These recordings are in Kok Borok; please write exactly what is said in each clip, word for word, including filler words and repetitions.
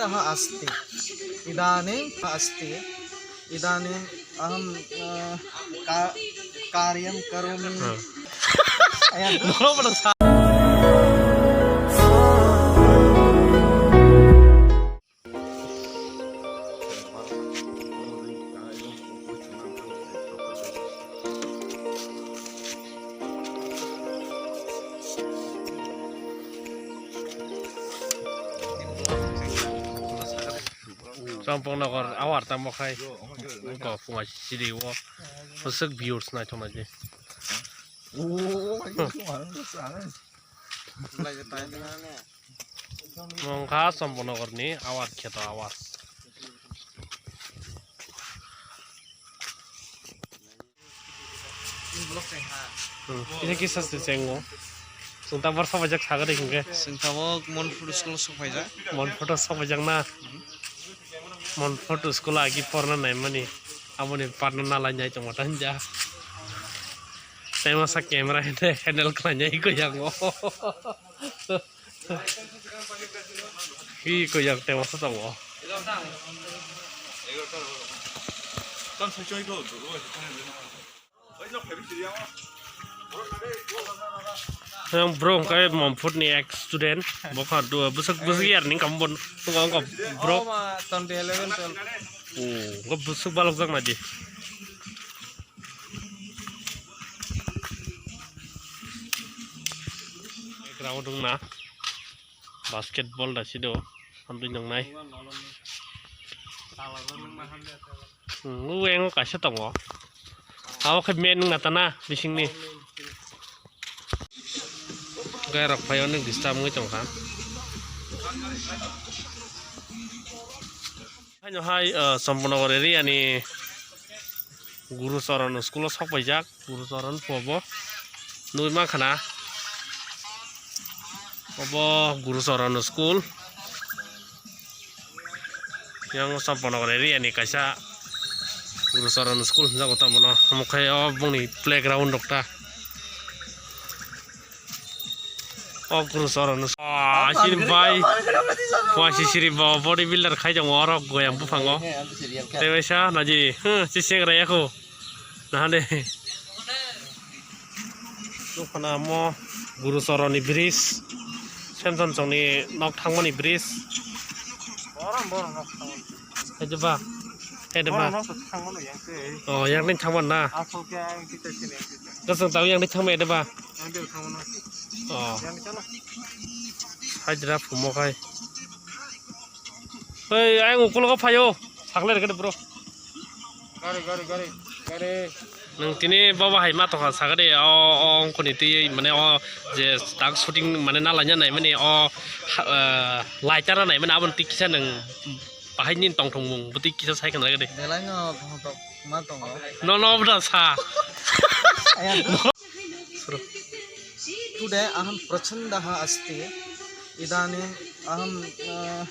अस्ति। इदानीं अस्ति। इदानीं अहं, अ, का-, कार्यं करोमि। Champang nokar awar tamo khai. Wngkha phunga siri o. Bwswk viewers naithok naidi. Wngkha Champang nokorni awar kheto awar. Hmm, kisa kisa se chengo. Chwng ta bar sobaijak sagade hingke. Chwng tabok Mon Photo School sopaijak. Mon Photo sopaijak na. Mon Photo School agi porna naimani. Aboni partner nalai nai tongma tanja. Tei masa camera hende handle khlai nai ko yango. Hi ko yang tei masa tongo. Yang bro hwnkhe Mon Photo ni ex student, bo kha du-, bwswk, bwswk year ni wngkha bo, wngkha, wngkha bro. Oh, ma, twenty eleven, twelve. Oh, wngkha bwswk balok jak nai di. Ground wngna. Basketball da sido, hamtwi nwngnai. Hmm, o yang o kaisa tongo. Abo khe men wngna tana bisingni. Gai rok phai onek disturb wngwi tongkha. Haino hai, ah, Champaknagar area ni Guru Charan school o sok paijak, Guru Charan phuo bo nugwi mankha na, obo Guru Charan school, yang Champaknagar area ni kaisa Guru Charan school hinjago tamo no, omo khe o bongni playground rok ta. O Guru Charan. Ah, sini bai. Wah, si siri bo body builder khai jong orok goyang buphango. Tei waisa naji, huh, si sengra yako. Nahande. Nukphana mo Guru Charan ni bridge. Samson chongni nok thangmani bridge. Borom, borom, nok thangmani. Hai de ba. Hai de ba. Borom, nok thangmani yang tei. Oh, yang ni thangman na. Asal khe ang kita sini, yang kita. Kasang tau yang ni thangmai de ba. Yang dia thangmani. Oh. Yang kita lah. Hai de ra phumo khai. Hei, ayang ukulogo phaio. Sakle rwgwdi bro. Gari, gari, gari, gari. Nwng tini baba hai ma tongkha sakadi, o, o, ongkhorni twi, mane, o, je tak shooting, mane, nalaina naimani, o, ha, eh, light tara naimani, aboni twi kisa nwng bahai nini tongthokmung, bwtwi kisa sai khna rwgwdi. Belai no tongthok ma tongo. No, no, bwda sa. Ayang. Today aham prachandaha asti. Idani aham, eh,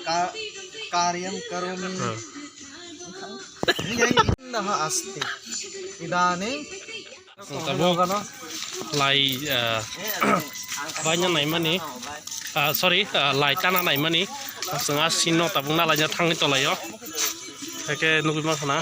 ka-, karyam karomi. Hmm. Prachandaha asti. Idani. Tabuk lai, eh, baina naimani, ah, sorry, ah, lai tana naimani. Aswng a sino tabuk nalaina thangwi tolaio. Hake nugwi mankha na.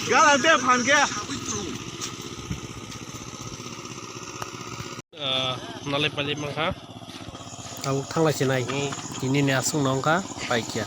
Gana de phan khe. Ah, nalai pailai mankha. Tabuk thanglai sinai. Hmm. Tini ni aswk no wngkha paikya.